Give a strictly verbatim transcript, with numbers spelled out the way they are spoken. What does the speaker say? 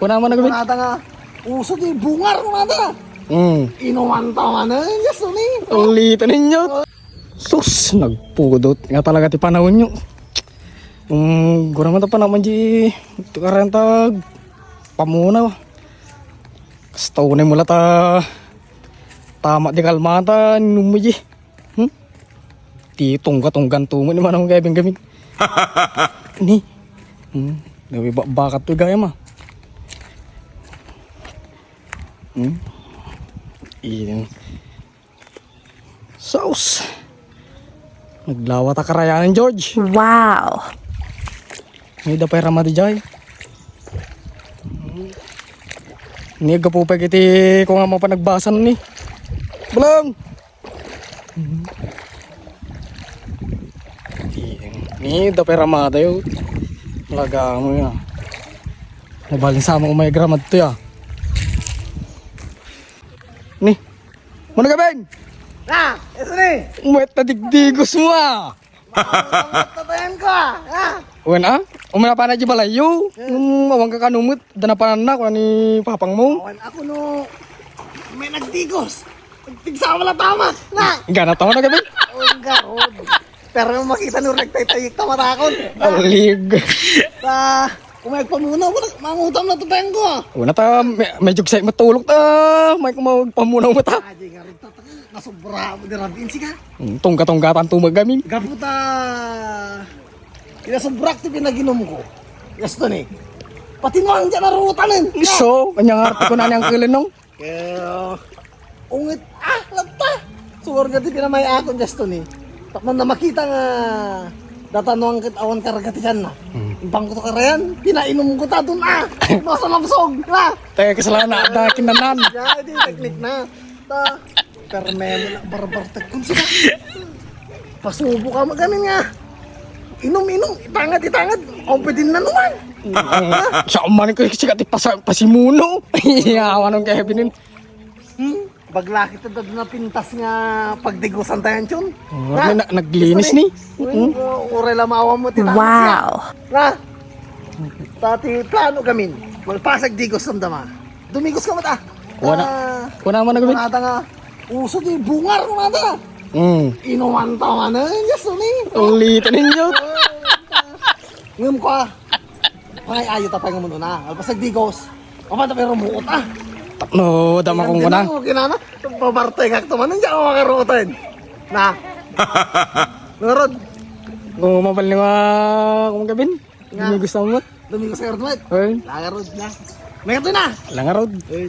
Kuna man nagabit. Kunata nga, uso ti bungar, kunata. Mm. Inuman ta manen, yes, ni. Ulita ninyo. Sus, nagpudot nga talaga ti panahon nyo. Mm, gura man ta pa naman di karantag pamuna. Kasta unay mula ta tama di kalmata, numuji. Hmm? Ti tungga-tunggan tumo ni manang gabing-gabing. Ni. Hmm. Nawi ba-, bakat to gaya ma. Hmm? Iyan. Sauce. Naglawa ta karayanan, George. Wow. May da pay ramadi jay. Ni gapu pa kiti ko nga mapanagbasan ni. Belong. Ni da pay ramadi yo. Laga mo ya. Mabalin sa mo may gramad to ya. Ni. Muna ka, Ben? Ah, ito ni. Umayat na digdigos mo, ah. Ang tatayan ko, ah. Ah. Wen, ah? Umay pa na di balayo. Hmm, awan ka kanumot. Dana pa na, kuha ni papang mo. Awan ako, no. May nagdigos. Pigsama na tama. Na. Gana tama na ka, Ben? Ang garod. Pero makita no nagtaytayik ta matakon. Alig. Ta, kung may pamuna mo, mangutam na to tayong ko. Una ta, me-, medyo excitement tulog ta. May kung magpamuna mo ta. Ah, di nga rin tataka. Nasobra mo di rabin, siga. Hmm, tungga-tungga tan tumagamin. Gapu ta. Inasobrak ti pinaginom ko. Yes, to ni. Pati mo ang dyan narutanin. So, kanya nga arte ko na niyang kilinong. Kaya, unget, ah, latta. Suwar nga ti pinamay akon, Justin, eh. Tapman na makita nga datano ang kit awan karga ti tiyan na. Hmm. Ibang ko to karayan, pinainom ko ta dun, ah. Masalabsog, ah. Tayo kasalanan, ada kinanan. Ya, di teknik na. Ta, perme mo na, barbartek kun sila. Pasubo ka magamin nga. Inom, inom, itangad, itangad. Ang pwede na naman. Siya man ko siya ti pasa-, pasimuno. Yawan ang kaya binin. Hmm? Baglaki ta dad na pintas nga pagdigusan tayo, Chun. Oh, na, na, naglinis ni. Uy, hmm? Uray lamawa mo, ti. Wow. Na. Tati, plano gamin. Magpasag digos ang dama. Dumigos ka mata. Wala. Ah, wala man nagabit. Wala ta nga. Uso ti bungar, wala ta. Mm. Inuman ta man, eh, yes, ni. Ulitin ninyo. Ngem ko, ah. Ay, ayo ta pa nga muna. Alpas nagdigos. Apa ta pero muot, ah. No, dama kong kuna. Kinana, kinana. Pabarte ka to man, hindi ako makaruotan. Na. Ngarod. Kung mabal nga, kung gabin. Nga. Dumigos na mo. Dumigos ka, Erdwet. Ay. Langarod na. May ito na. Langarod. Ay.